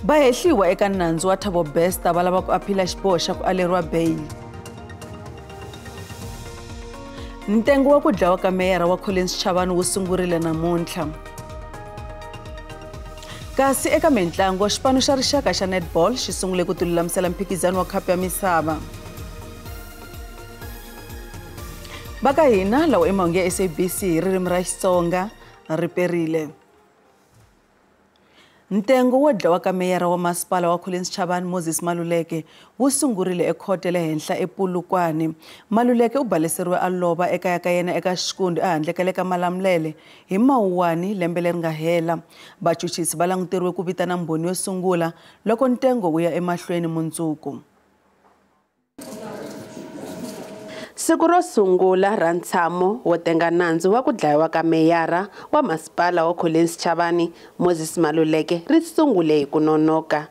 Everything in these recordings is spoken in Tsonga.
Vahehliwa eka nandzu wa Thabo Bester va lava ku aphila xiboho xa ku aleriwa bail. Ntengo wa ku dlawa ka meyara wa Collins Chabane wu sungurile namuntlha. Kasi eka mintlango, xipano xa rixaka xa netball xi sungule ku tilulamisela mphikizano wa khapu ya misava. Va ka hina lawa i mahungu ya SABC hi ririmi ra Xitsonga ri perile. Ntengo wo dlawa ka meyara wa masipala wa Collins Chabane Moses Maluleke wu sungurile ekhoto ya le henhla ePolokwane. Maluleke u baleseriwe a lova ekaya ka yena eka Xikundu ehandle ka le ka Malamulele hi Mawuwani lembe leri nga hela. Vachuchisi va languteriwe ku vitana mbhoni yo sungula loko ntengo wu ya emahlweni mundzuku. Siku ro sungula ra ntshamo wo tenga nandzu wa ku dlayiwa ka meyara wa masipala wa Collins Chabane Moses Maluleke ri sungule hi ku nonoka.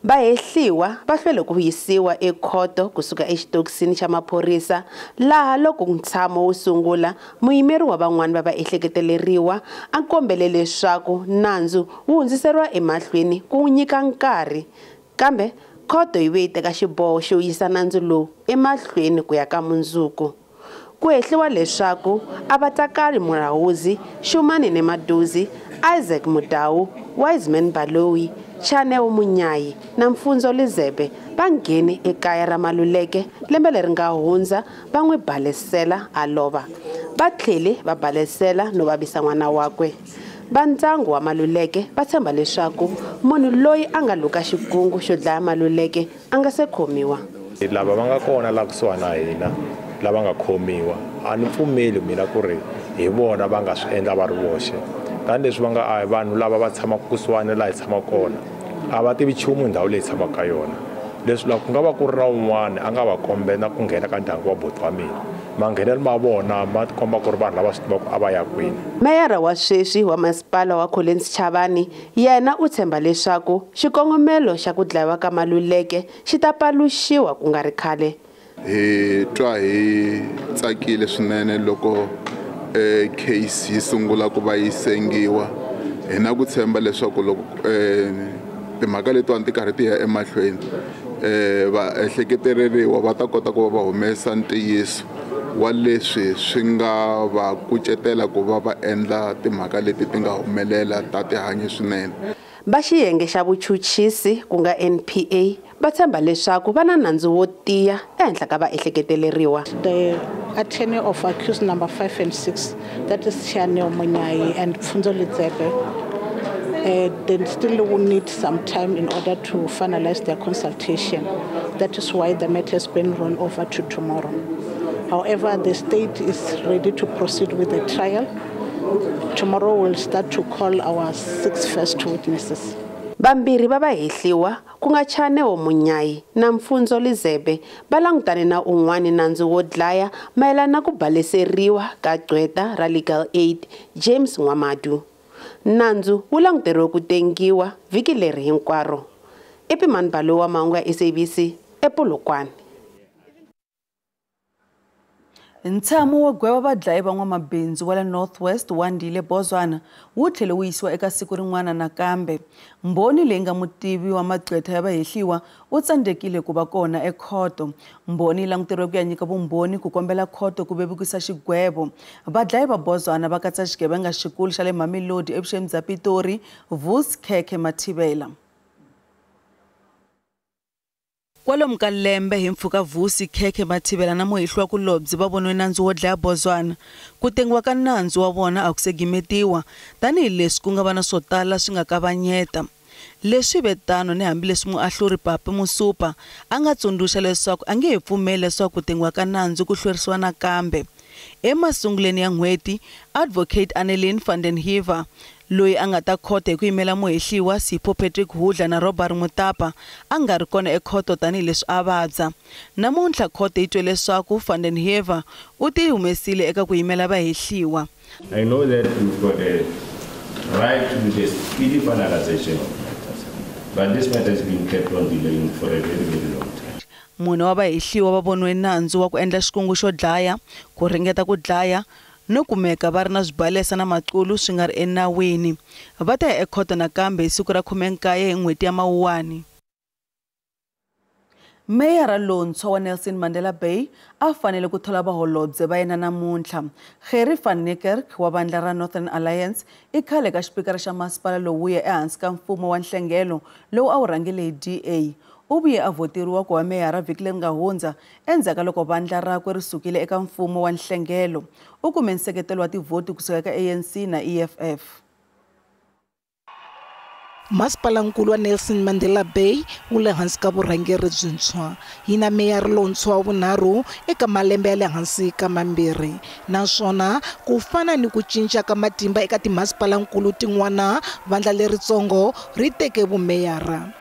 Vahehliwa va hlwele ku yisiwa ekhoto kusuka exitokisini xa maphorisa laha loko ntshamo wu sungula muyimeri wa van'wani va vaehleketeleriwa a kombele leswaku nandzu wu hundziseriwa emahlweni ku nyika nkarhi, kambe khoto yi ve yi teka xiboho xo yisa nandzu lowu emahlweni ku ya ka mundzuku. Ku hehliwa leswaku a va Takali Murauzi, Shumani Nemaduzi, Isaac Mudau, Wiseman Baloyi, Chaneo Munyayi na Mfunzo Lizebe va nghene ekaya ra Maluleke lembe leri nga hundza va n'wi balesela a lova. Va tlhele va balesela no vavisa n'wana wakwe. Va ndyangu wa Maluleke va tshemba leswaku munhu loyi a nga luka xikungu xo dlaya Maluleke a nga se khomiwa. Lava va nga kona la kusuhani na hina lava nga khomiwa a ni pfumeli mina ku ri hi vona va nga swi endla va ri voxe, tanihileswi va nga a hi vanhu lava va tshamaka kusuhani laha hi tshamaka kona, a va tivi nchumu ndhawu leyi tshamaka ka yona. Leswi loko ku nga va ku ri na un'wana a nga va kombela ku nghena ka ndyangu wa buti wa mina, manghenelo ma vona ma tikomba ku ri vanhu lava swi tivaka a va ya kwini. Meyara wa sweswi wa masipala wa Collins Chabane yena u tshemba leswaku xikongomelo xa ku dlayiwa ka Maluleke xi ta paluxiwa ku nga ri khale. Hi twa hi tsakile swinene loko case yi sungula ku va yi sengiwa. Hi na ku tshemba leswaku loko timhaka letiwani ti karhi ti ya emahlweni vaehleketeleriwa va ta kota ku va va humesa ntiyiso wa leswi swi nga va kucetela ku va va endla timhaka leti ti nga humelela ta tihanyi swinene. Va xiyenge xa vuchuchisi ku nga NPA va tshemba leswaku va na nandzu wo tiya ehenhla ka vaehleketeleriwa. The attorney of accused number 5 and 6, that is Chaneo Munyayi and Mfunzo Lizebe, they still will need some time in order to finalize their consultation. That is why the matter has been run over to tomorrow. However, the state is ready to proceed with the trial. Tomorrow we'll start to call our 6 first witnesses. Vambirhi va vahehliwa ku nga Chaneo Munyayi na Mfunzo Lizebe va langutane na un'wana nandzu wo dlaya mayelana na ku baleseriwa ka gqweta ra Legal Aid James Nwamadu. Nandzu wu languteriwe ku tengiwa vhiki leri hinkwaro. Epimani Baloyi wa mahungu ya SABC ePolokwane. Ntshamo wo gweva vadlayi va n'wamabindzu wa le North West Wandile Bozwana wu tlhele wu yisiwa eka siku rin'wana nakambe. Mbhoni leyi nga mutivi wa magqwetha ya vahehliwa u tsandzekile ku va kona ekhoto. Mbhoni yi languteriwe ku ya nyika vumbhoni ku kombela khoto ku vevukisa xigwevo. Vadlayi va Bozwana va katsa xigevenga xikulu xa le Mamelodi evuxeni bya Pitori, Vusi Khekhe Mathibela. Kwalomu ka lembe hi mpfhuka Vusi Khekhe Mathibela na muhehliwa kulobye va voniwe nandzu wo dlaya Bozwana. Ku tengiwa ka nandzu wa vona a ku se gimetiwa tanihileswi ku nga va na swo tala swi nga kavanyeta. Leswi ve tano ni hambileswi muahluri Papi Musupa a nga tsundzuxa leswaku a nge he pfumeli leswaku ku tengiwa ka nandzu ku hlwerisiwa nakambe. Emasunguleni ya n'hweti, Advocate Annelien van den Heever loyi a nga ta khoto hi ku yimela muhehliwa Sipho Patrick Hudla na Robert Mutapa a nga ri kona ekhoto tanihileswi a vabya. Namuntlha khoto yi twe leswaku van den Heever u ti humesile eka ku yimela vahehliwa. I know that you've got a right to the speedy finalization of matters, but this matter has been kept on delaying for a very, very long time. Mune wa vahehliwa va voniwe nandzu wa ku endla xikungu xo dlaya, ku ringeta ku dlaya, no kumeka va ri na swibalesa na maqulu swi nga ri enawini. Va ta ya ekhoto nakambe hi siku ra 19 hi n'hweti ya Mawuwani. Meyara lontshwa wa Nelson Mandela Bay a fanele ku thola vaholobye va yena namuntlha. Gerrie van Niekerk wa vandla ra Northern Alliance i khale ka xipikara xa masipala lowuya ehansi ka mfumo wa nhlengelo lowu a wu rhangele hi DA. U vuye a voteriwa ku va meyara vhiki leri nga hundza endzhaku ka loko vandla rakwe ri sukile eka mfumo wa nhlengelo. U kume nseketelo wa tivhoti kusuka eka ANC na EFF. Masipalankulu wa Nelson Mandela Bay wu le hansi ka vurhangeri byintshwa yi na meyara lontshwa wa vunharhu eka malembe ya le hansi ka mambirhi, naswona ku fana ni ku cinca ka matimba eka timasipalankulu tin'wana, vandla leritsongo ri teke vumeyara.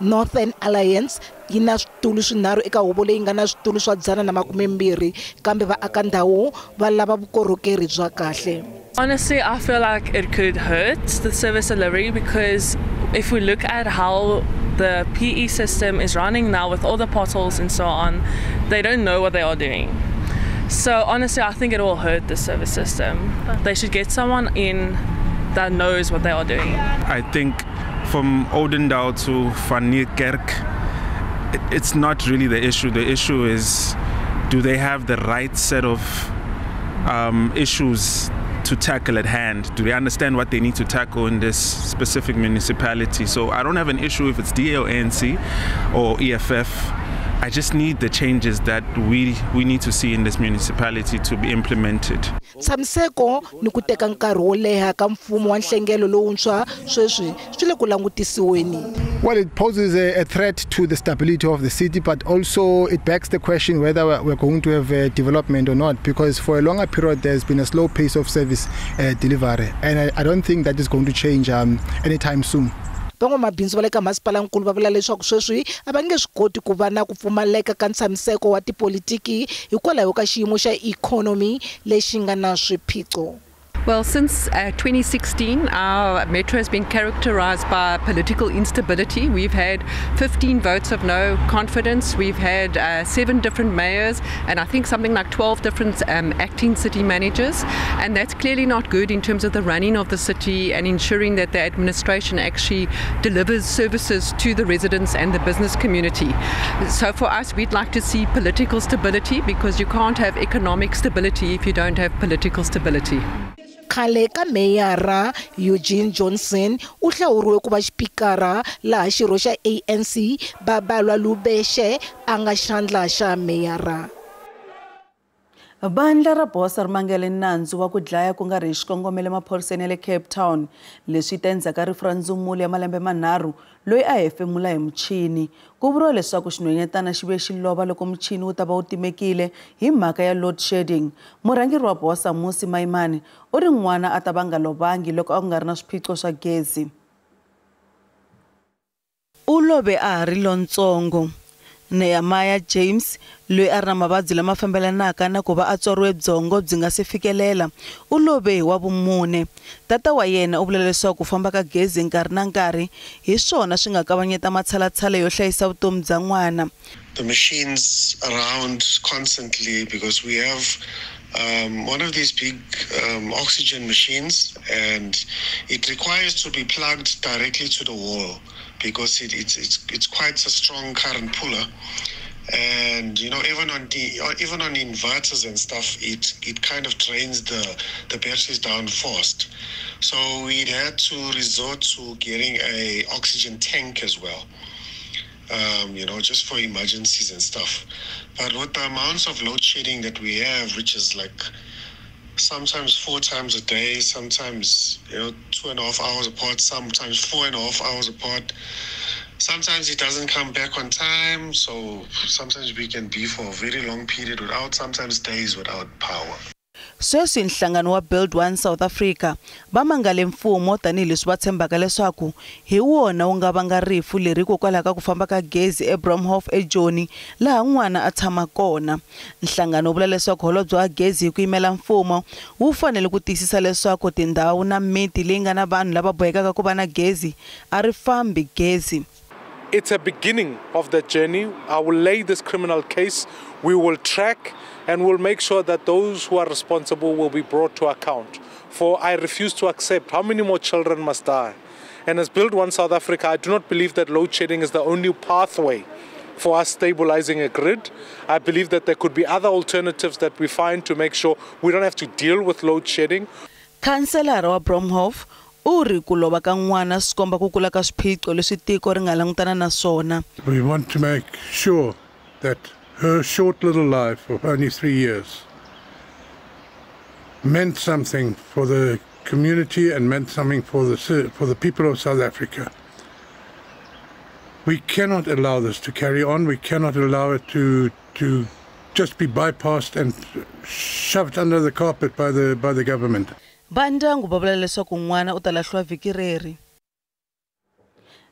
Northern Alliance yi na switulu swinharhu eka huvo leyi nga na switulu swa 120, kambe vaakandhawu va lava vukorhokeri bya kahle. Honestly, I feel like it could hurt the service delivery because if we look at how the PE system is running now with all the potholes and so on, they don't know what they are doing. So honestly, I think it will hurt the service system. They should get someone in that knows what they are doing. I think from Odendaal to Van Niekerk, it's not really the issue. The issue is, do they have the right set of issues to tackle at hand? Do they understand what they need to tackle in this specific municipality? So I don't have an issue if it's DA or ANC or EFF. I just need the changes that we need to see in this municipality to be implemented. Ntshamiseko ni ku teka nkarhi wo leha ka mfumo wa nhlengelo lowuntshwa sweswi swi le ku langutisiweni. Well, it poses a threat to the stability of the city, but also it begs the question whether we're going to have a development or not, because for a longer period there's been a slow pace of service delivery, and I don't think that is going to change anytime soon. Van'wamabindzu va le ka masipalankulu va vula leswaku sweswi a va nge swi koti ku va na ku pfumaleka ka ntshamiseko wa tipolitiki hikwalaho ka xiyimo xa ikhonomi lexi nga na swiphiqo. Well, since 2016, our metro has been characterized by political instability. We've had 15 votes of no confidence. We've had 7 different mayors and I think something like 12 different acting city managers. And that's clearly not good in terms of the running of the city and ensuring that the administration actually delivers services to the residents and the business community. So for us, we'd like to see political stability, because you can't have economic stability if you don't have political stability. Khale ka meyara Eugene Johnson u hlawuriwe ku va xipikara laha xirho xa ANC Babalwa Lubeshe a nga xandla xa meyara. Vandla ra Bosa ri mangele nandzu wa ku dlaya ku nga ri hi xikongomelo emaphoriseni ya le Cape Town. Leswi ta endzhaku ka rifu ra ndzumulo ya malembe manharhu loyi a hefemula hi muchini. Ku vuriwa leswaku xinhwanyetana xi ve xi lova loko muchini wu ta va wu timekile hi mhaka ya load shedding. Murhangeri wa Bosa Mmusi Maimane u ri n'wana a ta va nga lovangi loko a ku nga ri na swiphiqo swa gezi. U love a ha ri lontsongo. Nehemiah James, loyi a ri na mavabyi lama fambelanaka na ku va a tswariwe byongo byi nga se fikelela, u love hi wa vumune. Tata wa yena u vula leswaku ku famba ka gezi nkarhi na nkarhi hi swona swi nga kavanyeta matshalatshala yo hlayisa vutomi bya n'wana. The machines around constantly because we have one of these big oxygen machines, and it requires to be plugged directly to the wall because it's quite a strong current puller, and you know, even on inverters and stuff, it kind of drains the batteries down fast. So we had to resort to getting a oxygen tank as well, you know, just for emergencies and stuff. But with the amounts of load shedding that we have, which is like sometimes 4 times a day, sometimes, you know, 2.5 hours apart, sometimes 4.5 hours apart. Sometimes it doesn't come back on time, so sometimes we can be for a very long period without, sometimes days without power. Sweswi nhlangano wa Build One South Africa va mangale mfumo tanihileswi va tshembaka leswaku hi wona wu nga vanga rifu leri hikokwalaho ka ku famba ka gezi eBromhof eJoni laha n'wana a tshama kona. Nhlangano wu vula leswaku holobye wa gezi hi ku yimela mfumo wu fanele ku tiyisisa leswaku tindhawu na miti leyi nga na vanhu lava bohekaka ku va na gezi a ri fambi gezi. It's a beginning of the journey. I will lay this criminal case. We will track and we'll make sure that those who are responsible will be brought to account. For I refuse to accept how many more children must die. And as Build One South Africa, I do not believe that load shedding is the only pathway for us stabilizing a grid. I believe that there could be other alternatives that we find to make sure we don't have to deal with load shedding. Khanselara wa Bromhof u ri ku lova ka n'wana swi komba ku kula ka swiphiqo leswi tiko ri nga langutana na swona. We want to make sure that her short little life of only 3 years meant something for the community and meant something for the people of South Africa. We cannot allow this to carry on. We cannot allow it to just be bypassed and shoved under the carpet by the government. Va ndyangu va vula leswaku n'wana u ta lahliwa vhiki reri.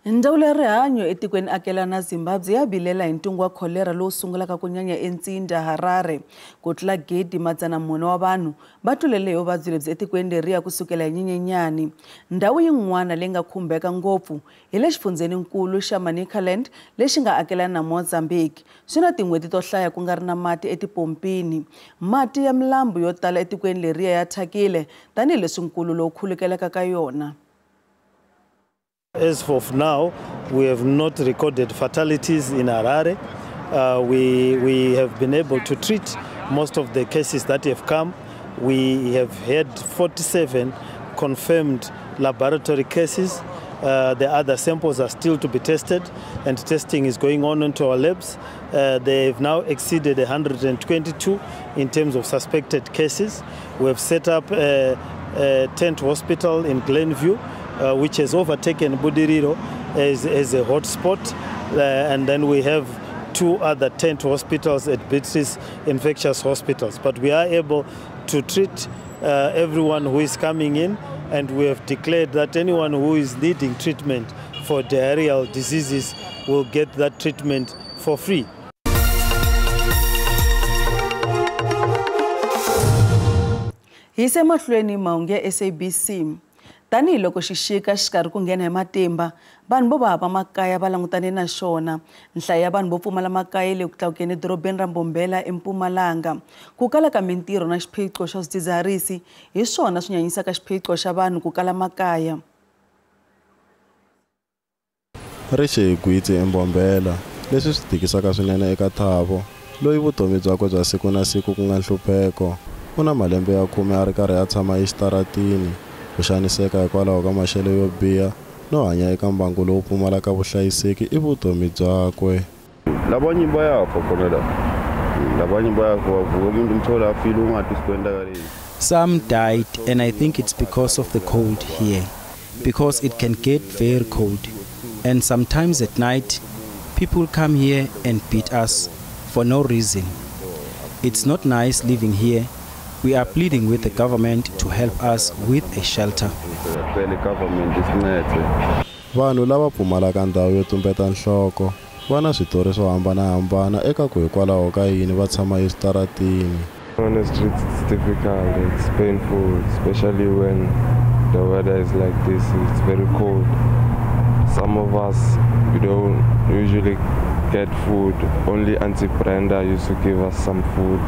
Ndzawulo ya rihanyo etikweni akelana Zimbabwe ya vilela hi ntungu wa kholera lowu sungulaka ku nyanya eNtsinda Harare. Ku tlula 4,400 wa vanhu va tlulele hi vuvabyi lebyi etikweni leriya kusukela hi Nyenyenyani. Ndhawu yin'wana leyi nga khumbeka ngopfu hi le xifundzheninkulu xa Manicaland lexi nga akelana na Mozambique. Swi na tin'hweti to hlaya ku nga ri na mati etipompini. Mati ya milambu yo tala etikweni leriya ya thyakile tanihileswi nkulu lowu khulukelaka ka yona. As of now, we have not recorded fatalities in Harare. We have been able to treat most of the cases that have come. We have had 47 confirmed laboratory cases. The other samples are still to be tested, and testing is going on into our labs. They have now exceeded 122 in terms of suspected cases. We have set up a tent hospital in Glenview, which has overtaken Budiriro as a hotspot. And then we have 2 other tent hospitals at Beatrice Infectious Hospitals. But we are able to treat everyone who is coming in, and we have declared that anyone who is needing treatment for diarrheal diseases will get that treatment for free. Hi se mahlweni mahungu ya SABC. Tanihi loko xixika xi karhi ku nghena hi matimba, vanhu vo va hava makaya va langutane na xona. Nhlayo ya vanhu vo pfumala makaya le ku tlakukeni edorobeni ra Mbombela eMpumalanga. Ku kala ka mintirho na xiphiqo xa swidzidziharisi hi swona swi nyanyisaka xiphiqo xa vanhu ku kala makaya. Ri xe hi gwitsi eMbombela, leswi swi tikisaka swinene eka Thabo, loyi vutomi byakwe bya siku na siku ku nga nhlupheko. U na malembe ya 10 a ri karhi a tshama exitaratini. Ku xaniseka hikwalaho ka maxelo yo biha no hanya eka mbangu lowu pfumalaka vuhlayiseki i vutomi byakwe. Labanye bayafa khona la. Labanye bayafa bavuka umuntu umthola afile ungathi sikwenzakaleni. Some died, and I think it's because of the cold here, because it can get very cold. And sometimes at night, people come here and beat us for no reason. It's not nice living here. We are pleading with the government to help us with a shelter. Vanhu lava pfumalaka ndhawu yo tumbeta nhloko va na switori swo hambanahambana eka ku hikwalaho ka yini va tshama eswitaratini. On the streets it's difficult, it's painful, especially when the weather is like this, it's very cold. Some of us, we don't usually get food. Only Auntie Brenda used to give us some food,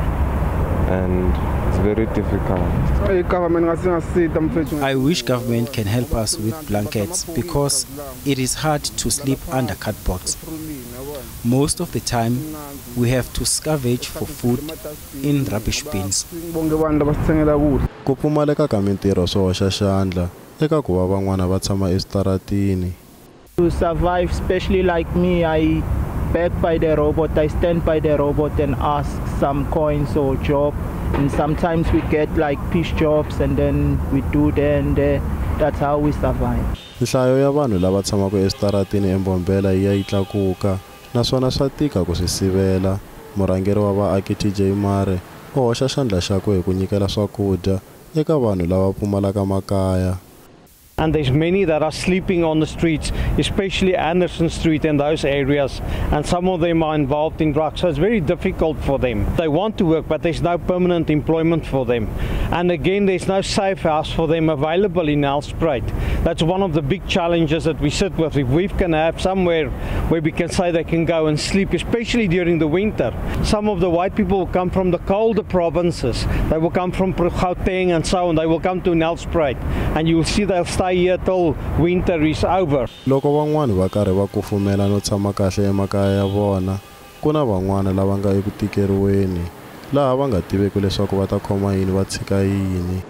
and it's very difficult. I wish government can help us with blankets, because it is hard to sleep under cardboards. Most of the time, we have to scavenge for food in rubbish bins. Ku pfumaleka ka mintirho swi hoxa xandla eka ku va van'wana va tshama eswitaratini. To survive, especially like me, I beg by the robot, I stand by the robot and ask some coins or job. And sometimes we get like piece jobs, and then we do there and there. That's how we survive. Nhlayo ya vanhu lava tshamaka eswitaratini eMbombela yi ya yi tlakuka, naswona swa tika ku swi sivela. Murhangeri wa vaaki TJ Mare u hoxa xandla xakwe hi ku nyikela swakudya eka vanhu lava pfumalaka makaya. And there's many that are sleeping on the streets, especially Anderson Street and those areas, and some of them are involved in drugs, so it's very difficult for them. They want to work, but there's no permanent employment for them. And again, there's no safe house for them available in Nelspruit. That's one of the big challenges that we sit with. If we can have somewhere where we can say they can go and sleep, especially during the winter. Some of the white people will come from the colder provinces. They will come from Gauteng and so on. They will come to Nelspruit, and you will see they'll stay here till winter is over. Loko van'wana va karhi va kufumela no tshama kahle emakaya ya vona, ku na van'wana lava nga eku tikeriweni, laha va nga tiveki leswaku va ta khoma yini va tshika yini.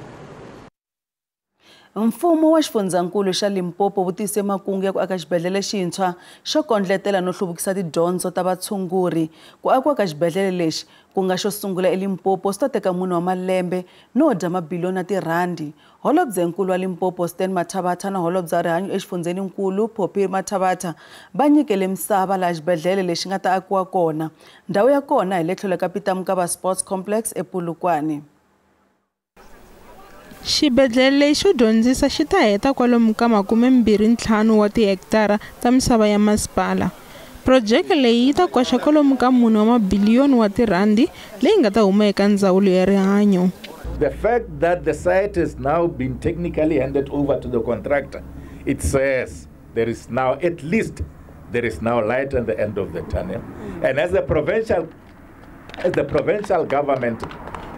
Mfumo wa xifundzankulu xa Limpopo wu tise makungu ya ku aka xibedhlele xintshwa xo kondletela no hluvukisa tidyondzo ta vatshunguri. Ku akiwa ka xibedhlele lexi ku nga xo sungula eLimpopo swi ta teka 4 wa malembe no dya mabiliyoni ya tirhandi. Holobyenkulu wa Limpopo Stan Mathabatha na holobye wa rihanyo exifundzeninkulu Phophi Mathabatha va nyikele misava laha xibedhlele lexi nga ta akiwa kona. Ndhawu ya kona hi le tlhelo ka Peter Mokaba Sports Complex ePolokwane. Xibedhlele lexo dyondzisa xi ta heta kwalomu ka 25 wa tihektara ta misava ya masipala. Phurojeke leyi yi ta koxa kwalomu ka 4 wa mabiliyoni wa tirhandi leyi nga ta huma eka ndzawulo ya rihanyo. The fact that the site has now been technically handed over to the contractor, it says there is now, at least, there is now light at the end of the tunnel. And as the provincial government,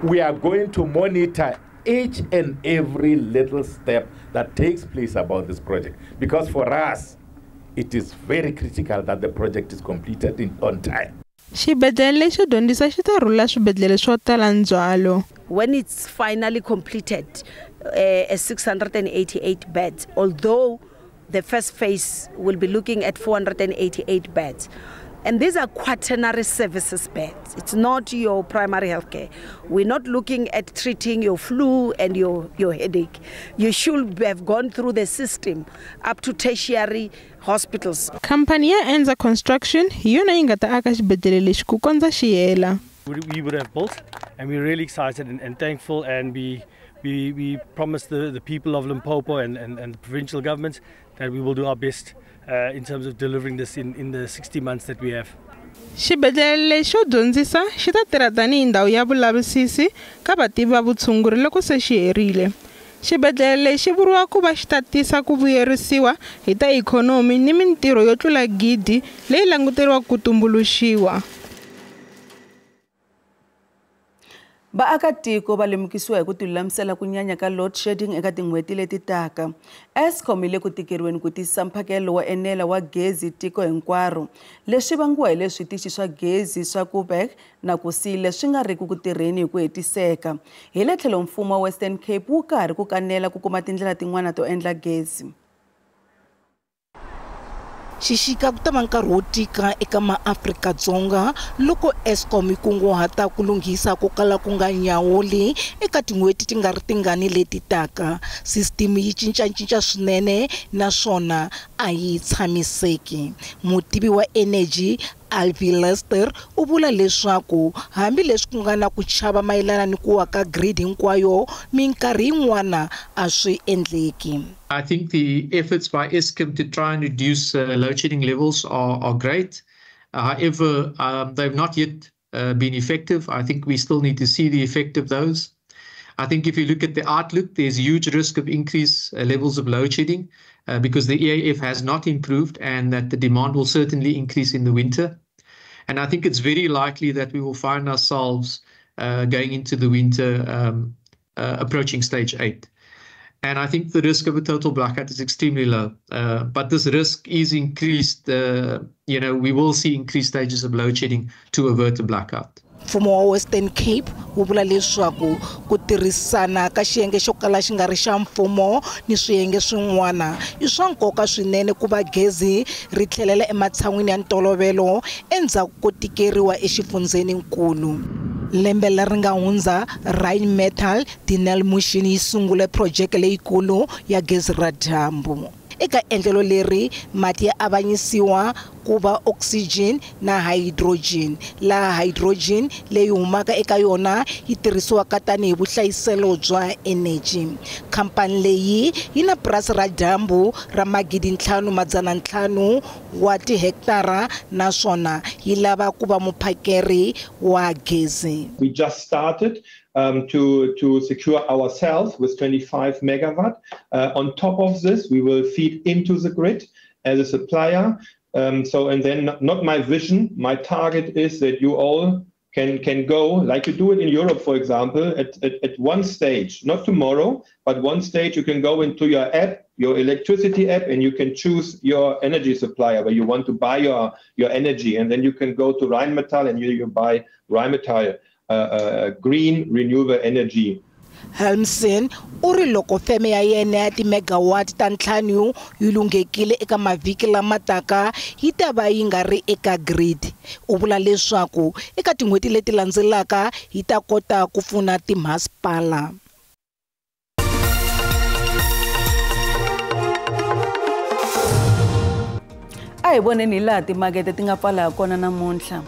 we are going to monitor each and every little step that takes place about this project, because for us it is very critical that the project is completed on time. Xibedhlele lexo dyondzisa xi ta rhula swibedhlele swo tala ndzhwalo. When it's finally completed, 688 beds, although the first phase will be looking at 488 beds. And these are quaternary services beds. It's not your primary health care. We're not looking at treating your flu and your headache. You should have gone through the system up to tertiary hospitals. Khampani ya Enza Construction hi yona yi nga ta aka xibedhlele lexi ku kondza xi hela. We would have built, and we're really excited and thankful, and we promise the people of Limpopo and the provincial government that we will do our best in terms of delivering this in the 60 months that we have. Xibedhlele lexo dyondzisa xi ta tirha tanihi ndhawu ya vulavisisi ka vativi va vutshunguri loko se xi herile. Xibedhlele lexi vuriwa ku va xi ta tisa ku vuyerisiwa hi ta ikhonomi ni mintirho yo tlula 1,000 leyi languteriwaka ku tumbuluxiwa. Vaakatiko va lemukisiwa hi ku tilulamisela ku nyanya ka load shedding eka tin'hweti leti taka. Eskom yi le ku tikeriweni ku tiyisisa mphakelo wo enela wa gezi tiko hinkwaro. Leswi vangiwa hi leswi switichi swa gezi swa Koeberg na Kusile swi nga riki ku tirheni hi ku hetiseka. Hi le tlhelo mfumo wa Western Cape wu karhi ku kanela ku kuma tindlela tin'wana to endla gezi. Xixika ku ta va nkarhi wo tika eka maAfrika-Dzonga loko Eskom yi kunguhata ku lunghisa ko kala ku nga nyawuli eka tin'hweti ti nga ri tingani leti taka. Sisiteme yi cincacinca swinene naswona a yi tshamiseki. Mutivi wa eneji Alvi Lester u vula leswaku hambileswi ku nga na ku chava mayelana ni ku wa ka grid hinkwayo, minkarhi yin'wana a swi endleki. I think the efforts by Eskom to try and reduce load shedding levels are great. However, they've not yet been effective. I think we still need to see the effect of those. I think if you look at the outlook, there's huge risk of increased levels of load shedding because the EAF has not improved and that the demand will certainly increase in the winter. And I think it's very likely that we will find ourselves going into the winter approaching stage 8. And I think the risk of a total blackout is extremely low. But this risk is increased, we will see increased stages of load shedding to avert a blackout. Mfumo wa Western Cape wu vula leswaku ku tirhisana ka xiyenge xo kala xi nga ri xa mfumo ni swiyenge swin'wana i swa nkoka swinene ku va gezi ri tlhelela ematshan'wini ya ntolovelo endzhaku ko tikeriwa exifundzeninkulu. Lembe leri nga hundza, Rheinmetall Denel Motion yi sungule phurojeke leyikulu ya gezi ra dyambu. Eka endlelo leri, mati ya avanyisiwa ku va oxygen na hydrogen, laha hydrogen leyi humaka eka yona yi tirhisiwaka tanihi vuhlayiselo bya energy. Khampani leyi yi na purasi ra dyambu ra 5,500 wa tihektara naswona yi lava ku va muphakeri wa gezi. We just started. to secure ourselves with 25 megawatt. On top of this, we will feed into the grid as a supplier. So, and then not my vision, my target is that you all can go, like you do it in Europe, for example, at one stage, not tomorrow, but one stage you can go into your app, your electricity app, and you can choose your energy supplier where you want to buy your energy. And then you can go to Rheinmetall and you buy Rheinmetall green renewable energy. Helmsen u ri loko feme ya yena ya timegawatt ta ntlhanu yi lunghekile eka mavhiki lama taka yi ta va yi nga ri eka grid. U vula leswaku eka tin'hweti leti landzelaka yi ta kota ku pfuna timasipala. A hi voneni laha timakete ti nga pfala kona namuntlha.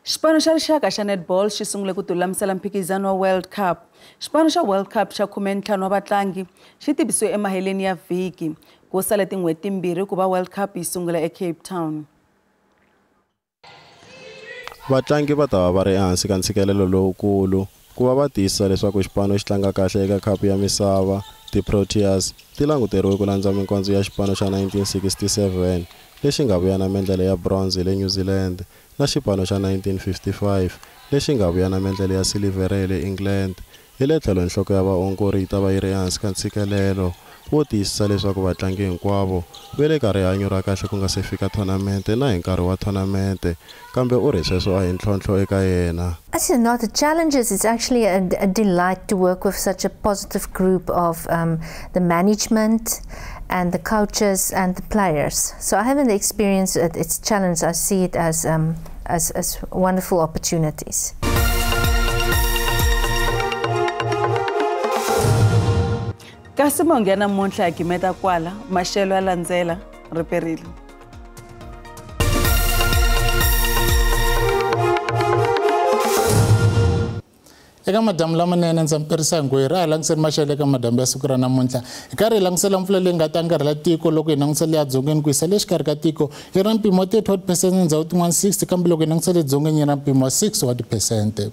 Xipano xa rixaka xa netball xi sungule ku tilulamisela mphikizano wa World Cup. Xipano xa World Cup xa 15 wa vatlangi xi tivisiwe emaheleni ya vhiki ku sale tin'hweti timbirhi ku va World Cup yi sungula eCape Town. Vatlangi va ta va va ri ehansi ka ntshikelelo lowukulu ku va va tiyisisa leswaku xipano xi tlanga kahle eka khapu ya misava. Ti-Proteas ti languteriwe ku landza minkondzo ya xipano xa 1967 lexi nga vuya na mendlele ya bronze le New Zealand na xipano xa 1955 lexi nga vuya na mendlele ya silivhere le England. Hi le tlhelo nhloko ya vaongori yi ta va yi ri ehansi ka ntshikelelo wo tiyisisa leswaku vatlangi hinkwavo va le ka rihanyo ra kahle ku nga se fika tournament na hi nkarhi wa tournament, kambe u ri sweswo a hi ntlhontlho eka yena. Actually, not the challenges. It's actually a delight to work with such a positive group of the management and the coaches and the players. So I haven't experienced it, it's challenge. I see it as wonderful opportunities. Kasi mahungu ya namuntlha ya gimeta kwala, maxelo ya landzela riperile. Eka madamu lamanene ndza mi hinkwerhu a hi langutiseni maxelo eka madamu ya siku ra namuntlha. Hi karhi hi langutisela mpfula leyi nga ta angarhela tiko loko hi langutisela ya dzongeni ku yisa le xikarhi ka tiko yi ri na mpimo wa 38% endzhaku tin'wana 60, kambe loko hi langutisela edzongeni yi na mpimo wa 6 wa tiphesente.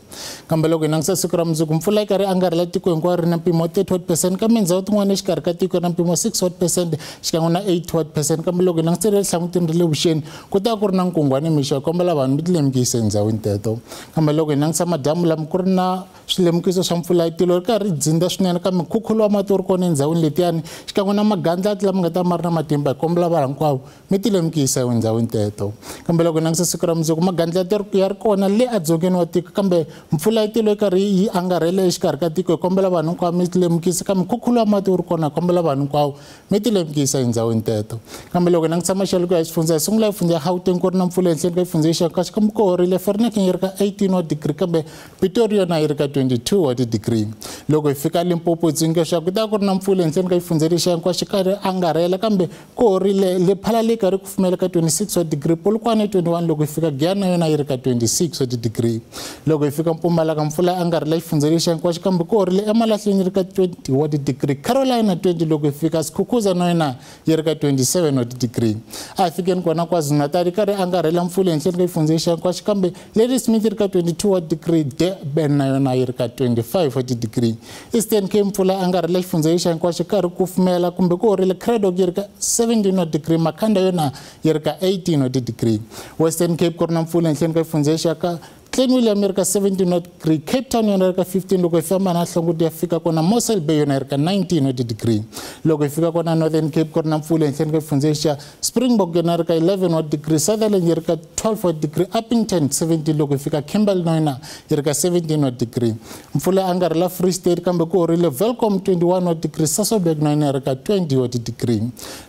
Kambe loko hi langutisela siku ra mundzuku mpfula yi karhi angarhela tiko hinkwaro ri na mpimo wa 38%, kambe endzhaku tin'wana exikarhi ka tiko yi na mpimo wa 6 wa tiphesente xikan'we na 8 wa tiphesente. Kambe loko hi langutisela ehlangutini ra le vuxeni ku ta ku ri na nkungwani mixo, hi kombela vanhu mi tilemukisa endhawini teto. Kambe loko hi langutisa madamu lama ku ri na swilemukiso swa mpfula ya tilo ri karhi ri dzinda swinene, kambe nkhukhulo wa mati wu ri kona endhawini letiyani xikan'we na magandlati lama nga ta ma ri na matimba, hi kombela vanhu hinkwavo mi tilemukisa endhawini teto. Kambe loko hi langutisa siku ra mundzuku magandlati ya ri kona le edzongeni wa tiko, kambe mpfula ya tilo yi karhi yi angarhele exikarhi ka tiko, hi kombela vanhu hinkwavo mi tilemukisa, kambe nkhukhulo wa mati wu ri kona, hi kombela vanhu hinkwavo mi tilemukisa endhawini teto. Kambe loko hi langutisa maxelo ku ya xifundza, hi sungula hi fundza ya Gauteng ku ri na mpfula ehenhleni ka xifundza xa kasi kambe ku horile Vereeniging yi ri ka 18 wa degree, kambe Pretoria yona yi ri ka 22 wa degree. Loko hi fika Limpopo tsundzuxa ku ta ku ri na mpfula ehenhleni ka xifundza lexi hinkwaxo karhi angarhela, kambe ku horile Lephalale ka ri kufumela ka 26 wa degree, Polokwane 21, loko hi fika Giyani yona yi ri ka 26 wa degree. Loko hi fika Mpumalanga mpfula angarhela xifundza lexi hinkwaxo, kambe ku horile Emalahleni yi ri ka 20 wa degree, Carolina 20, loko hi fika Skukuza na yona yi ri ka 27 wa degree. A hi fikeni kona KwaZulu-Natal karhi angarhela mpfula ehenhleni ka xifundza lexi hinkwaxo, kambe Ladysmith yi ri ka 22 wa degree, Durban na yona yi ri ka 25 wa degree. Eastern Cape mpfula angarhela xifundza lexi hinkwaxo karhi kufumela kumbe ku horile Cradock yi ri ka 17 wa degree, Makhanda yona yi ri ka 18 wa degree. Western Cape ku ri na mpfula ehenhleni ka xifundza lexi ka Klein William yi ri ka 17 wa degree, Cape Town yona yi ri ka 15, loko hi famba na Hlonguti ya fika kona Mossel Bay yona yi ri ka 19 wa degree. Loko hi fika kona Northern Cape ku ri na mpfula ehenhleni ka xifundza xa Springbok yona yi ri ka 11 wa degree, Sutherland yi ri ka 12 wa degree, Upington 17, loko hi fika Kimberley na yona yi ri ka 17 wa degree. Mpfula angarhela Free State kambe ku horile Welkom 21 wa degree, Sasolburg na yona yi ri ka 20 wa degree.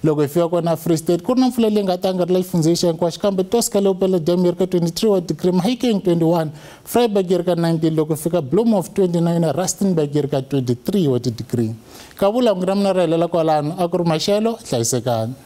Loko hi fika kona Free State ku ri na mpfula leyi nga ta angarhela xifundza lexi hinkwaxo, kambe Tosca Leopoldo Dam yi ri ka 23 wa degree, Mahikeng 21, 21, Vryburg yi ri ka 19, loko fika Bloemhof 29, Rustenburg yi ri ka 23 wa ti-degree. Kavula hungu ra mina ra helela kwalano, a ku ri maxelo, hlayisekani.